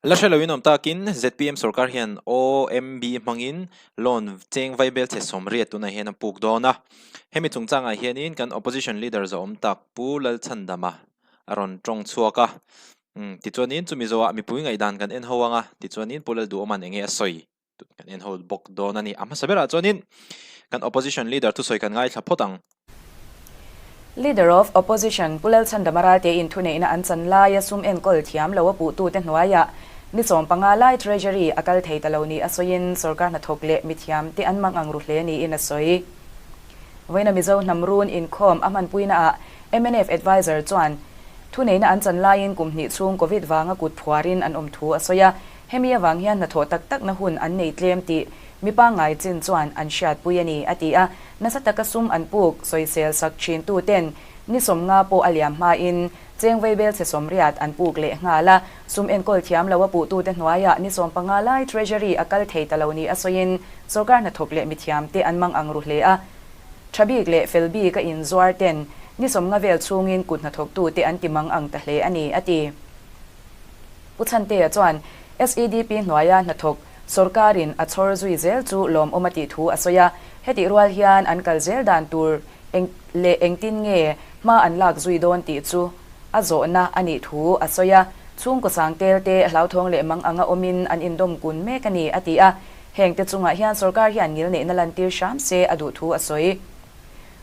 La hre loin awm takin zpm sorkar hian OMB hmangin loan cheng vaibel chhe 80 tunah hian a puk dawn a. Hemi chungchangah hianin kan opposition leader zawhawm tak Pu Lalchhandama a rawn tawng chhuak a. Tichuanin chumi zawhah mipui ngaihdan kan en ho ang a, tichuanin Pu Lalduhawma'n enge a sawi kan en ho bawk dawn a ni. A hmasa berah chuanin kan opposition leader thusawi kan ngaithla phawt ang. Leader of Opposition Pu Lalchhandama Ralte in thuneihna an chan laia sum enkawl thiam lo a puhtute hnuaiah ni 15 lai Treasury a kal thei ta lo ni a sawiin sorkar hnathawk leh mithiam te an mang ang ru hle niin a sawi. Vawiina Mizo hnam run inkhawm a hmanpuinaah mnf Adviser chuan thuneihna an chan laiin kum hnih chhung Covid vanga kut phuarin an awm thu a sawi a, Hemi avang hian hnathawh tak takna hun an nei tlem tih mi pangngai chin chuan an hriatpui a ni, a ti a. Nasa taka sum an puk sawisel sak thintu ten ni 50 pawh a liam hmain cheng vaibel chhe 80 an puk leh nghal a. Sum enkawl thiam lo a puhtute hnuaiah ni 15 lai Treasury a kal thei ta lo ni a sawiin sorkar hnathawk leh mithiam te an mang ang ru hle a. Tha bik leh fel bik a inzuar ten ni 50 vel chhungin kut hnathawktute an ti mang ang ta hle a ni, a ti. Pu Chhantea chuan SEDP hnuaia hnathawk sorkarin a chhawr zui zel chu lawmawm a tih thu a sawi a, hetih rual hian an kal zel dan tur eng leh engtin nge hma an lak zui dawn tih chu a zawhna a nih thu a sawi a, chhungkaw sangtel te hlauthawng leh mang anga awmin an indawm kun mek a ni a ti a, hengte chungah hian sorkar hian ngilneihna lantir hram se a duh thu a sawi.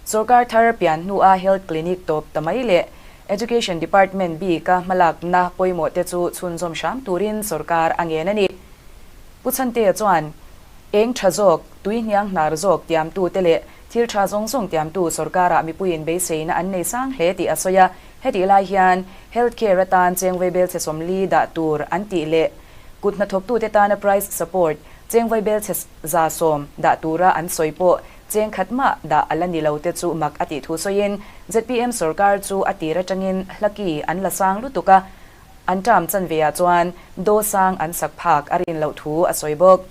Sorkar thar pian hnua Health Clinic tawp ta mai leh Education Department bika hmalakna pawimawh te chu chhunzawm hram turin sorkar a ngen a ni. Pu Chhantea chuan, Eng tha zawk, tui hniang hnar zawk tiamtu te leh thil tha zawng zawng tiamtu sorkarah mipuiin beiseina an nei sang hle tih a sawi a. Hetih lai hian Health Care atan cheng vaibel chhe 40 dah tur an tih leh kut hnathawktute tana price support cheng vaibel chhe 110 dah tura an sawi pawh cheng khat mah dah a la ni lo te chu mak a tih thu sawiin zpm sorkar chu a tir atangin hlaki an la sang lutuk a, an term chan veah chuan do sang an sak phak a rin loh thu a sawi bawk.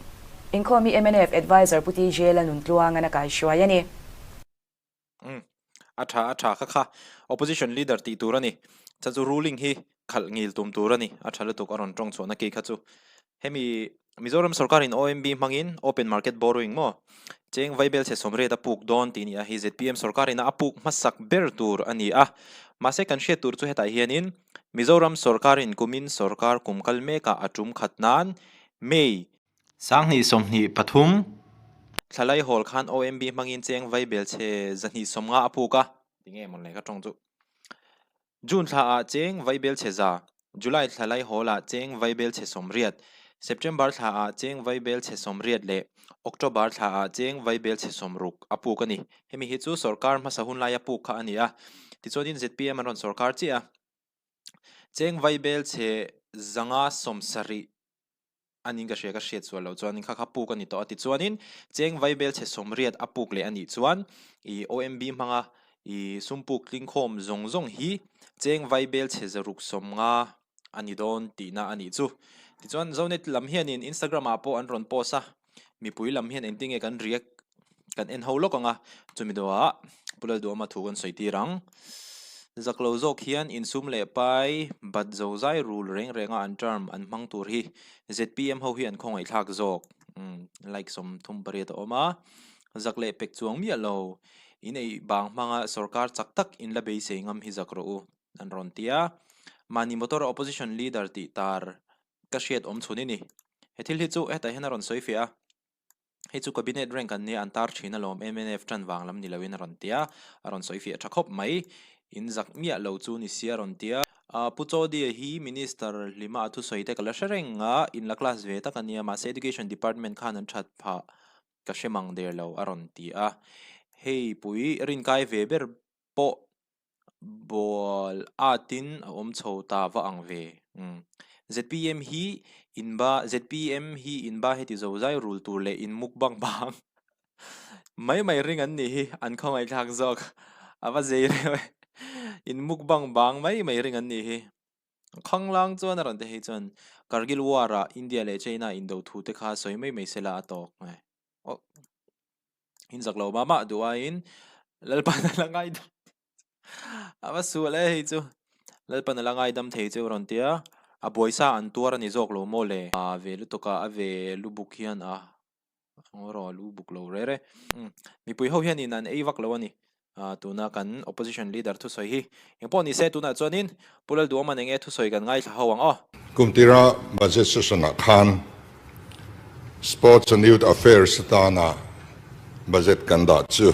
Inkhawm hi mnf Adviser Pu TJ Lalnuntluang an a kaihruai a ni. Umm a tha a tha kha kha opposition leader tih tur a ni. Cha chu ruling hi khalh ngil tum tur a ni. A tha lutuk a rawn tawng chhuahna kei kha chu. Hemi Mizoram sorkarin OMB hmangin open market borrowing maw cheng vaibel chhe 80 a puk dawn tih a ni a, hei zpm sorkarin a puk hmasak ber tur a ni a. Mahse kan hriat tur chu hetah hianin Mizoram sorkarin kumin sorkar kum kal mekah a tum khat nan May 2023 thlalai hawl khan OMB hmangin cheng vaibel chhe 250 a puk a, tinge mawn le ka tawng chu. June thlaah cheng vaibel chhe 100, July thlalai hawlah cheng vaibel chhe 80, September thlaah cheng vaibel chhe 80 leh October thlaah cheng vaibel chhe 60 a puk a ni. Hemi hi chu sorkar hmasa hun laia puk kha a ni a, tichuanin zpm an rawn sorkar chiah a, cheng vaibel chhe 570 anin ka hria ka hriat sual loh chuanin kha kha puk a ni tawh a tichuanin cheng vaibel chhe 80 a puk leh a nih chuan ih OMB hmanga ih sum puk tlingkhawm zawng zawng hi cheng vaibel chhe 650 a ni dawn tihna a nih chu. Tichuan Zonet lam hianin Instagram ah pawh an rawn post a, mipui lam hian engtin nge kan react kan en ho lawk ang a, chumi dawhah Pu Lalduhawma thu kan sawi tir ang. Zak lo zawk hian insum leh pai bat zo zai rul reng renga an term an hmang tur hi zpm ho hi an khawngaihthlak zawk. Umm like 38 a awm a, zak leh pek chuang miah lo. In ei bang hmanga sorkar chak tak in la beisei ngam hi zak rawh u an rawn ti a. Mahni motor opposition leader tih tar ka hriat awm chhun i ni. He thil hi chu hetah hian a rawn sawi fiah a. Hei chu cabinet rank an nia an tar thin alawm mnf tan vang lam ni loin a rawn ti a, a rawn sawi fiah tha khawp mai. In zak miah lo chu ni sia a rawn ti a. Pu Chawdia hi Minister hlima a thusawi te ka la hre reng a, in la class ve tak a nia mahse Education Department khan an that phah ka hre mang der lo a rawn ti a. Hei pui rinkai ve ber pawh Bual atin a awm chho ta va ang ve. Umm. Zpm hi in ba zpm hi in ba heti zo zai rul tur leh in mukbang bang mai mai ring an nih hi an khawngaihthlak zawk a va zei reuh e. In mukbang bang mai mai ring an nih hi. Khanglang chuan a rawn ti hei chuan Kargil war ah India leh China indo thu te kha sawi mai mai sela a tawk. Aw. In zak lo mah mah duh aiin Lalpan a la ngaidam a va sual e hei chu Lalpan a la ngaidam thei chu a rawn ti a. A buaisa an tuar a ni zawk lo maw le? A ve lutuk a, a ve lubuk hian a ngaw rawh a lu buk lo reh reh. Mipui ho hianin an ei vak lo a ni. Tuna kan opposition leader thusawi hi engpawh ni se tunah chuanin Pu Lalduhawma eng nge thusawi kan ngaithla ho ang aw. Kum tira budget session ah khan Sports and Youth Affairs atana budget kan dah chu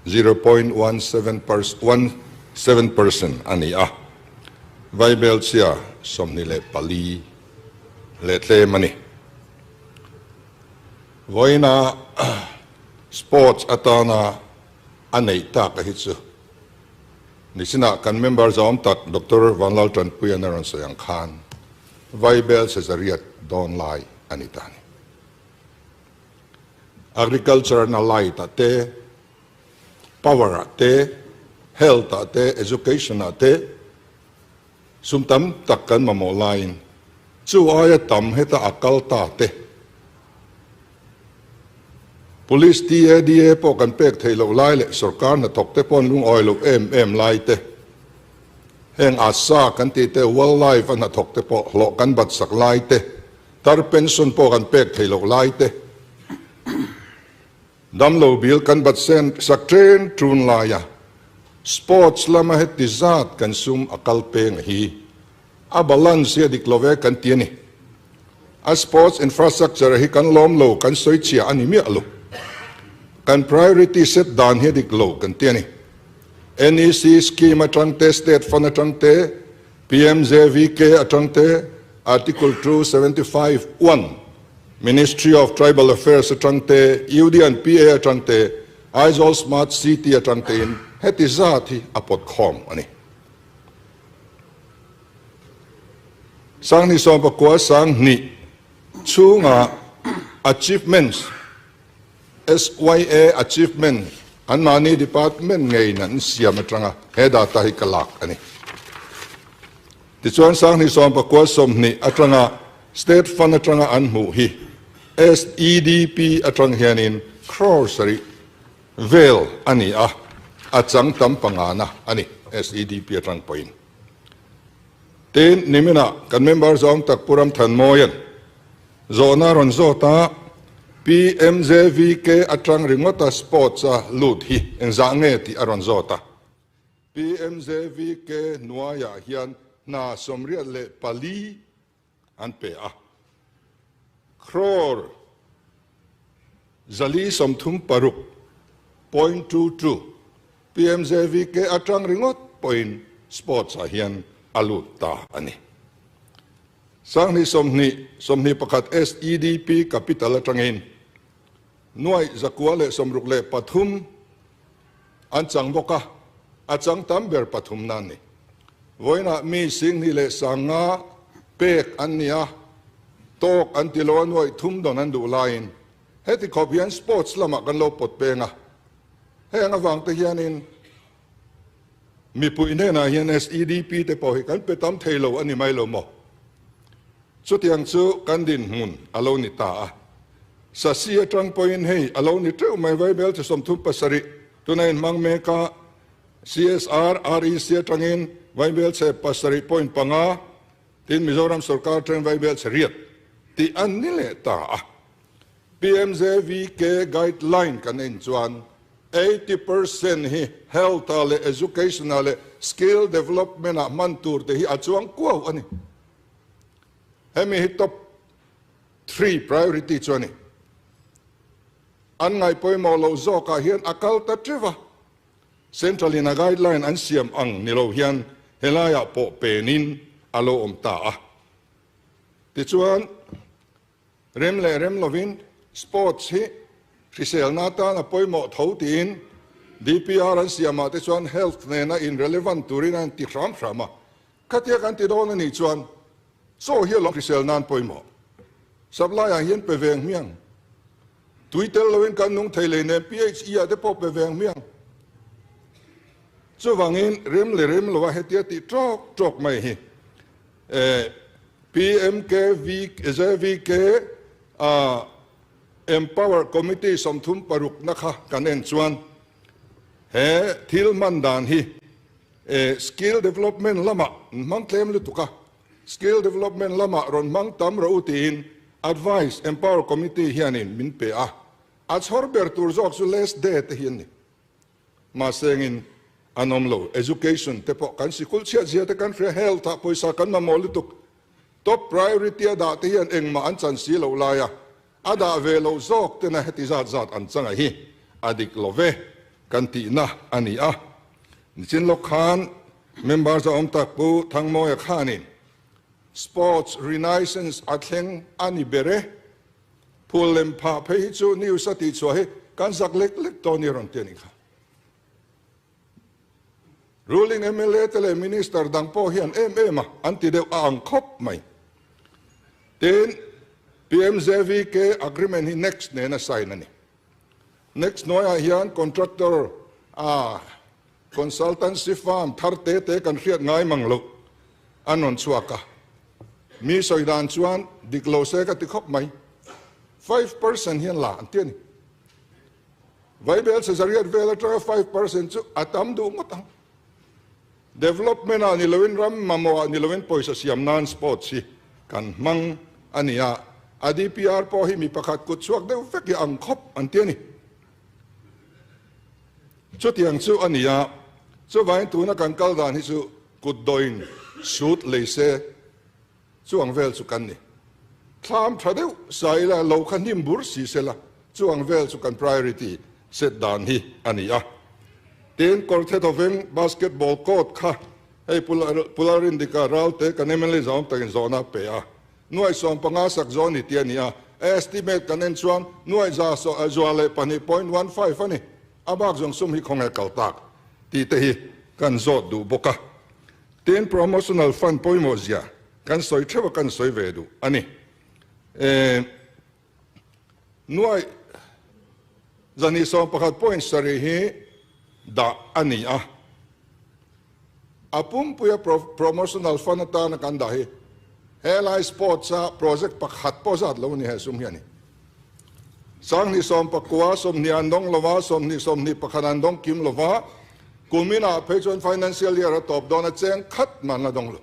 0.17 percent a ni a, vaibelchhia 24 leh tlem a ni. Vawiina sports atana a neih tak a hi chu nichinah kan member zawm tak Doctor Vanlal Tanpuian a rawn sawi ang khan vaibel chezariat dawn lai a ni ta a ni. Agriculture na light ah te, power ah te, health ah te, education ah te sum tam tak kan mamawh laiin chu aia tam heta a kal ta te, Police TADA pawh kan pek theih loh lai leh sorkar hnathawk te pawh an lungawi loh em em lai te, heng ASA kan tih te, Wildlife a hnathawk te pawh hlawh kan bat sak lai te, tar pension pawh kan pek theih loh lai te, damlo bil kan bat sen sak ṭen ṭun laia sports lama heti zat kan sum a kal peng hi a balance hi a dik lo ve kan ti a ni. A sports infrastructure hi kan lawm lo, kan sawi chhia a ni miah lo. Kan priority set dan hi a dik lo kan ti a ni. NEC scheme atang te, state fund atang te, PMJVK atang te, Article 275 1, Ministry of Tribal Affairs atang te, UD and PA atang te, Aizawl Smart City atang tein heti zat hi a pawt khawm a ni. 2019 20 chhunga achievements, SYA achievement anmahni department ngeiin an siam atanga he data hi ka lak a ni. Tichuan 2019 20 atanga state fund atanga an hmuh hi SEDP atang hianin crore sarih vel a ni a, a chang tam pangana a ni SEDP atang pawhin. Tin, niminah kan member zawng tak Pu Ramthanmawian zawhna rawn zawt a, PMJVK atang ringawta sports a lut hi engzah nge tih a rawn zawt a. PMJVK hnuaiah hian hna 84 an pe a. Crore 436.22 PMJVK atang ringawt pawhin sports ah hian a lut ta a ni. 2020, 21 SEDP capital atangin 163 an chang bawk a, a chang tam ber pathum nan ni. Vawiinah mi 25,000 pek an ni a, tawk an ti lo a 300 dawn an duh laiin heti khawp hian sports lamah kan lo pawt peng a. Heng avang te hianin mipui hnenah hian SEDP te pawh hi kan pe tam thei lo a ni mai lo maw? Chutiang chu kan dinhmun a lo ni ta a. Sasi atang pawhin hei a lo ni teuh mai vaibel chi 37 tuna inhmang mek a, CSR, REC atangin vaibel chhe 7.5 tin Mizoram sorkar atangin vaibel chhe 8 tih an ni leh ta a. PMJVK guideline kan en chuan 80% hi health ah leh education ah leh skill development ah hman tur te hi a chuang kuau a ni. Hemi hi top 3 priority chu a ni. An ngaihpawimawh loh zawkah hian a kal ta teuh a. Central in a guideline an siam ang ni lo hian helaiah pawh penin a lo awm ta a. Tichuan rem leh rem lovin sports hi hriselna atan a pawimawh tho tiin DPR an siamah te chuan health nena in relevant turin an ti hram hram a. Khatia kan ti dawn a nih chuan chaw hi a lo hrisel nan pawimawh. Supply ah hian pe veng hmiang. Tui tel loin kan nung thei lei nen PHE ah te pawh pe veng hmiang. Chuvangin rem leh rem loa hetia tih tawk tawk mai hi PMKVJVK Empower Committee 36 na kha kan en chuan he thil hman dan hi skill development lamah hmang tlem lutuk a. skill development lamah rawn hmang tam rawh u tiin advice Empower Committee hianin min pe a, a chhawr ber tur zawk chu less day te hi an ni. Mahsengin an awm lo, education te pawh kan sikul chhiat zia te kan hria, health ah pawisa kan mamawh lutuk, top priority a dah te hian engmah an chan si loh lai a, a dah ve loh zawk tena heti zat zat an changa hi a dik lo ve kan tihna a ni a. Nichin lawk khan member zahawm tak Pu Thangmawia khanin Sports Renaissance a thleng a ni ber e, phul lem phah phei hi chu news a tihchhuah hi kan zak lek lek tawh a ni a rawn ti a nih kha. Ruling mla te leh Minister dang pawh hian em em a an ti deuh a ang khawp mai. Tin, PMJVK agreement hi next nena sign a ni. Next hnuaiah hian contractor a consultancy firm thar te te kan hriat ngai mang loh an rawn chhuak a. Mi sawi dan chuan dik lo se ka ti khawp mai. 5% hian la an ti a ni. Vaibel Cesariat vel atanga 5% chu a tam duh ngawt ang. Development ah ni loin ram mamawh ah ni loin pawisa siam nan sports hi kan hmang a ni a, a DPR pawh hi mi pakhat kut chhuak deuh vek hi ang khawp an ti a ni. Chutiang chu a ni a, chuvangin tuna kan kal dan hi chu kut dawin sut lei se Chu ang vel chu kan ni. Thlam tha deuh sa ila lo kha hnim bur si sela chu ang vel chu kan priority set dan hi a ni a. Tin, Kawrthe Dawveng basketball court kha hei Pularindika Ralte kan mla zawng takin zawhna a pe a. Nuaih 15 sak zawh a ni tih a ni a. Estimate kan en chuan nuaih za zua leh 2.15 a ni. A bak zawng sum hi khawnge kal tak tih te hi kan zawt duh bawk a. Tin, Promotional Fund pawimawh zia kan sawi theuh a kan sawi ve duh a ni. E, nuaih zani 11.7 hi dah a ni a. A pumpuia Promotional Fund atana kan dah hi helai sports a project pakhat pawh zat lo a ni he sum hi a ni. 20 19 20 an dawng lova, 20 21 an dawng kim lova, kuminah phei chuan financial year a tawp dawn a cheng khat man la dawng lo.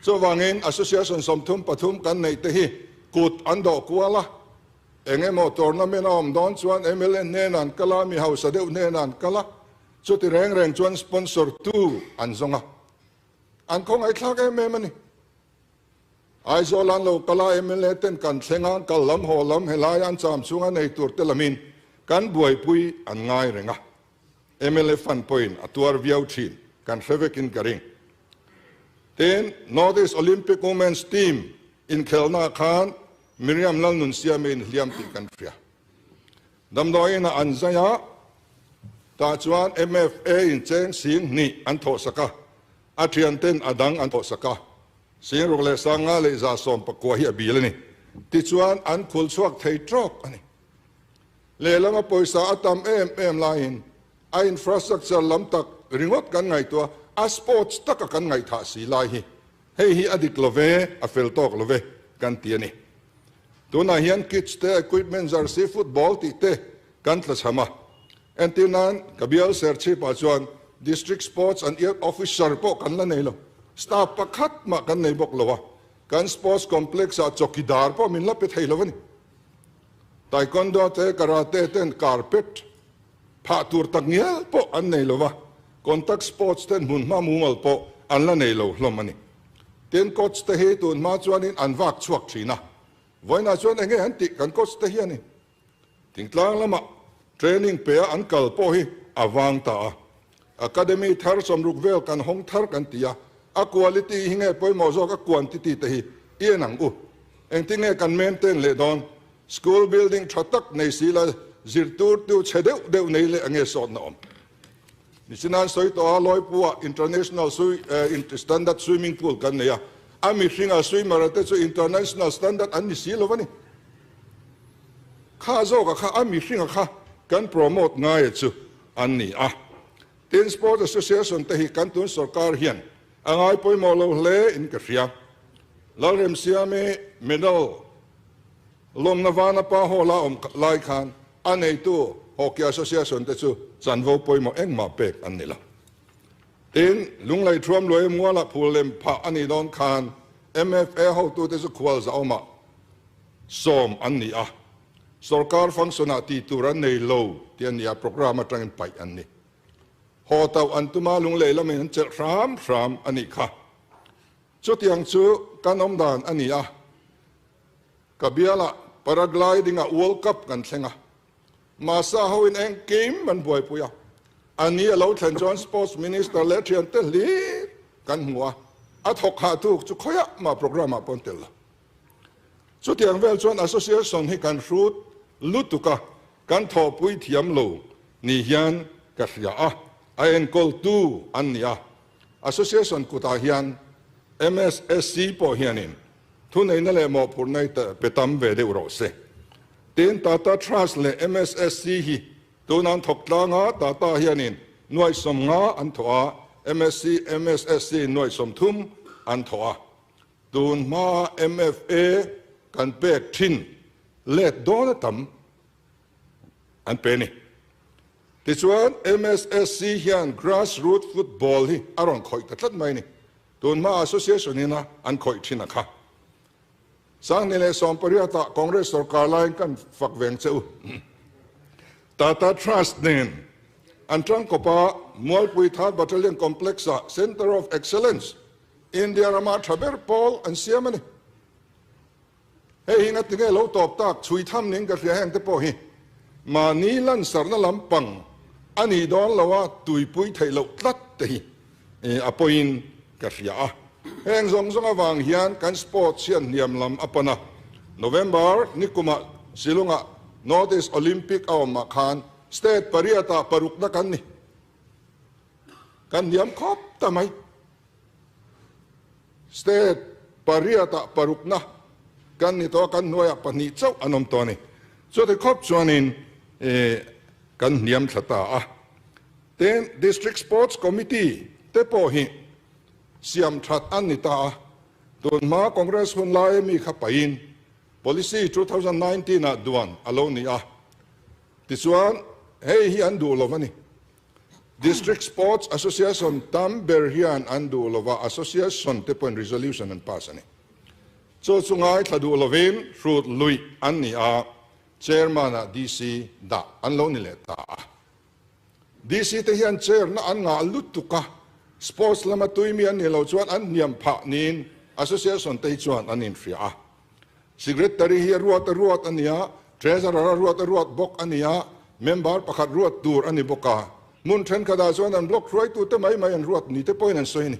Chuvangin association 33 kan neih te hi kut an dawh kual a, eng emaw tournament a awm dawn chuan mla hnenah an kal a, mi hausa deuh hnenah an kal a, chuti reng reng chuan sponsor tu an zawng a, an khawngaihthlak em em a ni. Aizawl an lo kal a, mla ten kan thleng a, kal lam haw lam helai an cham chhunga nei tur te lamin kan buaipui an ngai reng a. Mla fund pawhin a tuar viau thin kan hre vekin ka ring. Tin, North East Olympic Women's Team inkhelhnaah khan Miriam Lalnunsiami inhliam tih kan hria. Damdawiin-ah an zai a, tah chuan MFA in cheng 2000 an thawhsak a, a thianten a dang an thawhsak a. 6000 leh 500 leh 119 hi a bil a ni. Tichuan an khul chhuak thei tawk a ni. Lehlama pawisa a tam em em laiin a infrastructure lam tak ringawt kan ngaihtuah a, sports taka kan ngaihthah si lai hi hei hi a dik lo ve, a fel tawk lo ve kan ti a ni. Tunah hian kits te, equipment, jersey, football tih te kan tlachham a. Entir nan ka bial Serchhip-ah chuan District Sports and Youth Officer pawh kan la nei lo. Staff pakhat mah kan nei bawk lo a, kan Sports Complex-ah chawkidar pawh min la pe thei lo a ni. Taekwondo te, Karate ten carpet phah tur tak ngial pawh an nei lo a, Contact Sports ten hmunhma mumal pawh an la nei lo hlawm a ni. Tin, coach te hi tun hma chuanin an vak chhuak thin a, vawiinah chuan enge an tih kan coach te hianin Thingtlang lamah training pe a an kal pawh hi a vang ta a, Academy thar 60 vel kan hawng thar kan ti a, a quality hi nge pawimawh zawk a quantity te hi i en ang u. Engtin nge kan maintain leh dawn? School building tha tak nei si la zirtur tu chhe deuh deuh nei leh ange sawtna awm. Nichinan sawi tawh a Lawipua International Standard Swimming Pool kan nei a, a mihringa swimmer te chu international standard an ni si lo a ni. Kha zawka kha a mihringa kha kan promote ngai chu an ni a. Tin Sport Association te hi kan tun sorkar hian a ngai pawimawh lo hle in ka hria. Lalremsiami medal lawmna vana pa haw la awm lai khan a neitu Hockey Association te chu chanvo pawimawh engmah pek an ni lo. Tin, Lunglei Thuam Luai Muala phul lem phah a nih dawn khan MFA hotute chu khual zahawmah sawm an ni a, sorkar function-ah tih tur an nei lo tih a ni a, programme atangin paih an ni. Haw tauh an tuma Lunglei lamin an chelh hram hram a nih kha. Chutiang chu kan awm dan a ni a, ka bialah paragliding-ah World Cup kan thleng a, Masa hoin engkim an buaipui a, a ni a lo thlen chuan Sports Minister leh thiante hlir kan hmu a, a thawk hah tuk chu khawiah mah programme ah pawh an tel lo. Chutiang vel chuan Association hi kan hrut lutuk a, kan thawhpui thiam lo ni hian ka hria a, a enkawltu an ni a. Association kutah hian MSSC pawh hianin thuneihna leh mawhphurhna hi pe tam ve deuh rawh se. Tin, Tata Trust leh MSSC hi tuna an thawk tlang a, Tata hianin nuaih 50 an thawh a, MSC, MSSC in nuaih 30 an thawh a. Tun hmaa MFA kan pek thin let dawn a tam an pe a ni. Tichuan, MSSC hian grassroot football hi a rawn khawih ta tlat mai a ni. Tun hmaa association ina an khawih thin a kha. 2018 ah Congress sorkar laiin kan fak veng che u. Tata Trust nen an tangkawp a, Mualpui Third Battalion Complex ah Centre of Excellence, India rama tha ber pawl an siam a ni. Hei hi ngatinge lo tawp tak chhui tham ning ka hria heng te pawh hi mahni lansarna lampang a nih dawn lo a tuipui theih loh tlat te hi a pawiin ka hria a. Heng zawng zawng avang hian kan sports hian hniam lam a pan a. November nikumah Shillong-ah North East Olympic a awmah khan state pariatah parukna kan ni. Kan hniam khawp ta mai. State pariatah parukna kan ni tawh a, kan hnuaiah pahnih chauh an awm tawh a ni. Chuti khawp chuanin kan hniam thla ta a. Tin, District Sports Committee te pawh hi siam that an ni ta a. Tun hma Congress hun laia mi kha pahin Policy 2019 ah duan a lo ni a. Tichuan, hei hi an duh lo a ni. District Sports Association tam ber hian an duh lova, Association te pawhin resolution an pass a ni. Chu chu ngaithla duh lovin hrut luih an ni a, Chairman ah DC dah an lo ni leh ta a. DC te hian chair na an ngah lutuk a, sports lama tui mi an nih loh chuan an hniam phah niin Association te hi chuan an inhria a. Secretary hi a ruat a ruat a ni a, Treasurer a ruat a ruat bawk a ni a, member pakhat ruat tur a ni bawk a. Hmun thenkhatah chuan an block hruaitute mai mai an ruat ni te pawhin an sawi a ni.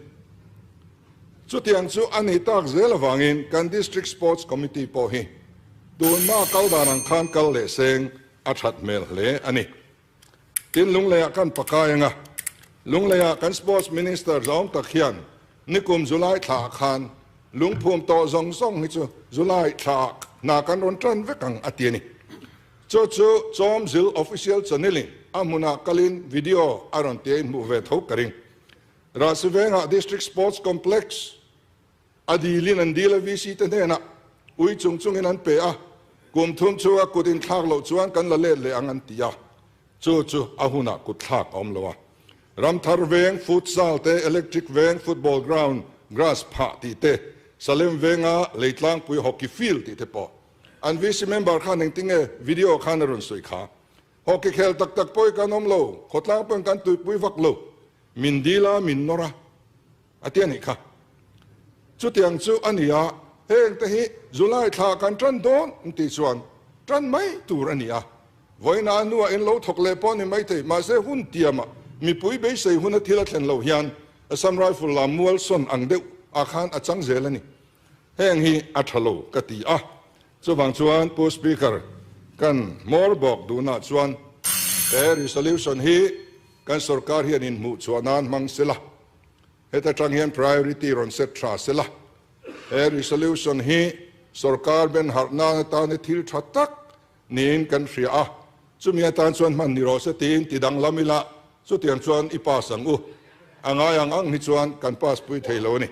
Chutiang chu a ni tak zel avangin kan District Sports Committee pawh hi tunhma kal dan ang khan kal leh seng a that hmel hle a ni. Tin, Lungleiah kan pakai anga, Lungleiah kan Sports Minister zawng tak hian nikum July thlaah khan lungphum tawh zawng zawng hi chu July thlaah hna kan rawn tan vek ang a ti a ni. Chu chu Chawmzil Official Channel-in a hmunah kalin video a rawn tia inhmuh ve tho ka ring. Rahsivengah District Sports Complex A dilin an dil a VC te hnenah ui chung chungin an pe a, kum thum chhunga kut inthlak loh chuan kan la let leh ang an ti a, chu chu a hunah kut thlak a awm lo a. Ramthar veng futsal te, electric veng football ground grass phah tih te, Salem venga leitlangpui hockey field tih te pawh an VC member khan engtinge video khan a rawn sawi kha. Hockey khel tak tak pawh hi kan awm lo, khawtlang pawhin kan tuipui vak lo, min dil a, min nawr a. A ti a nih kha. Chutiang chu a ni a, heng te hi July thla kan tan dawn an tih chuan tan mai tur a ni a. Vawiina a hnuah in lo thawk leh pawh a ni maithei, mahse hun tiamah mipui beisei huna thil a thlen loh hian Assam Rifle lam mual sawn ang deuh ah khan a chang zel a ni. Heng hi a tha lo ka ti a. Chuvang chuan Pu Speaker, kan hmawr bawk duhnah chuan he resolution hi kan sorkar hian inhmuh chhuah nan hmang sela. Heta tang hian priority rawn set tha sela. He resolution hi sorkar ben harh nan atana thil tha tak niin kan hria a, chumi atan chuan hman ni rawh se tiin ti danglam ila, chutiang chuan i pass ang u. A ngai ang ang hi chuan kan pass pui thei lo a ni.